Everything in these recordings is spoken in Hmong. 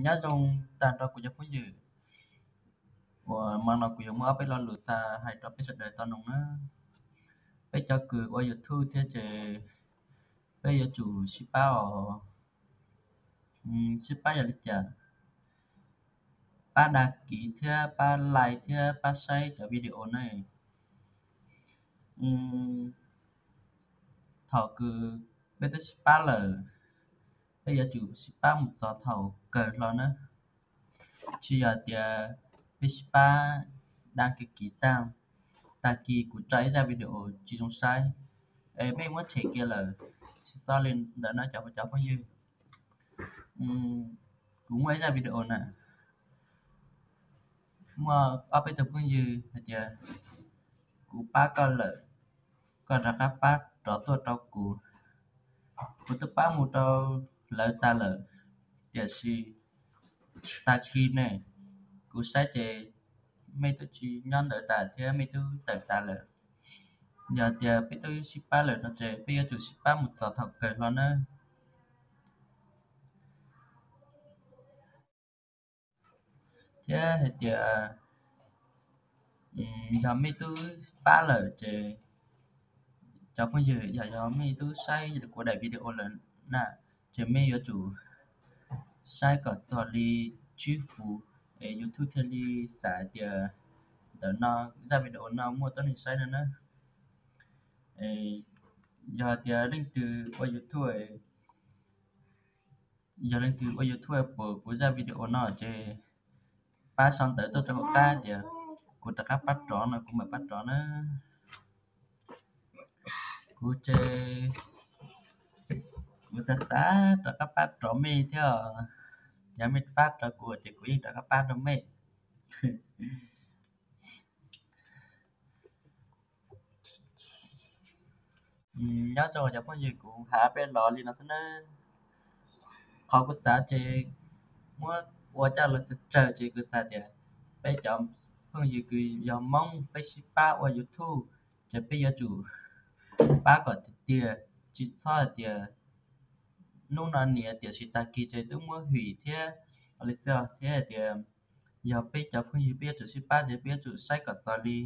Nyob zoo tag nrho kuv cov phooj ywg, uas hmo no kuv yuav muaj ob peb lo lus xav hais rau peb sawv daws tau noog na. Peb cov kws ua YouTube thiab ces peb yuav tsum sib pab os. Sib pab yog li cas? Pab dag kiv thiab pab like thiab pab saib cov video na. Thaum kws peb twb sib pab lawm, peb yuav tsum sib pab mus txog thaum kawg hlo na. Tsis yog tias peb sib pab dag kiv kiv tag, tag kis kuv tso ib zaj video tsis zoo saib es mej muab tshem kiag lawm. Tsis txhob li ntawd no cov cov phooj ywg. Kuv muaj ib zaj video na, muaj ob peb tug phooj ywg hais tias kuv pab koj lawm, koj rov qab pab rov tuaj rau kuv. Kuv twb pab mus rau lawv tas lawm, tiam sis tag kis ne, kuv saib ces mej twb tsis nyob ntawd tas thiab mej twb tawm tas lawm. Yog tias peb twb sib pab lawm no ces peb yuav tsum sib pab mus txog thaum kawg hlo nawb. Thiab hais tias yog mej twb pab lawm ces cov phooj ywg, yog yog mej twb saib kuv daim video lawm na, ces mej yuav tsum saib kom txog li tsib fuv es YouTube thiaj li xav tias ntawm no zaj video no muaj tuab neeg saib no na. Yog tias leej twg ua YouTube, yog leej twg ua YouTube pom kuv zaj video no ces pab sau ntawv tuaj rau hauv qab tias kuv rov qab pab rov no kuv mam pab rov na. Kuv ces kuv xav xav rov qab pab rov mej thiab. Yog mej pab rov kuv ces kuv yeej rov qab pab rau mej. Nyob zoo cov phooj ywg, kuv hais peb los li no xwb nawb. Qhov kuv xav ces muab ua coj los tsawg tsawg ces kuv xav tias peb cov phooj ywg kws yog Hmoob peb sib pab ua YouTube ces peb yuav tsum pab kom tiag tiag, tsis txhob hais tias hnub no nias tiam sis tag kis ces twb muab hwm thiab li xwb. Thiab hais tias yog peb cov phooj ywg peb yuav tsum sib pab ces peb yuav tsum saib kom txog li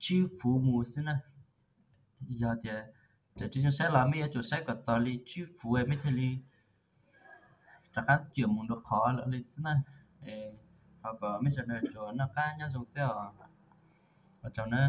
tsib fuv mus xwb na. Yog tias tseem tsis zoo saib los mej yuav tsum saib kom txog li tsib fuv mej thiaj li rov qab cwm mus dua qhov lawm li xwb na. Thov kom mej sawv daws tsuas noj qab nyob zoo xwb os. Ua tsaug na.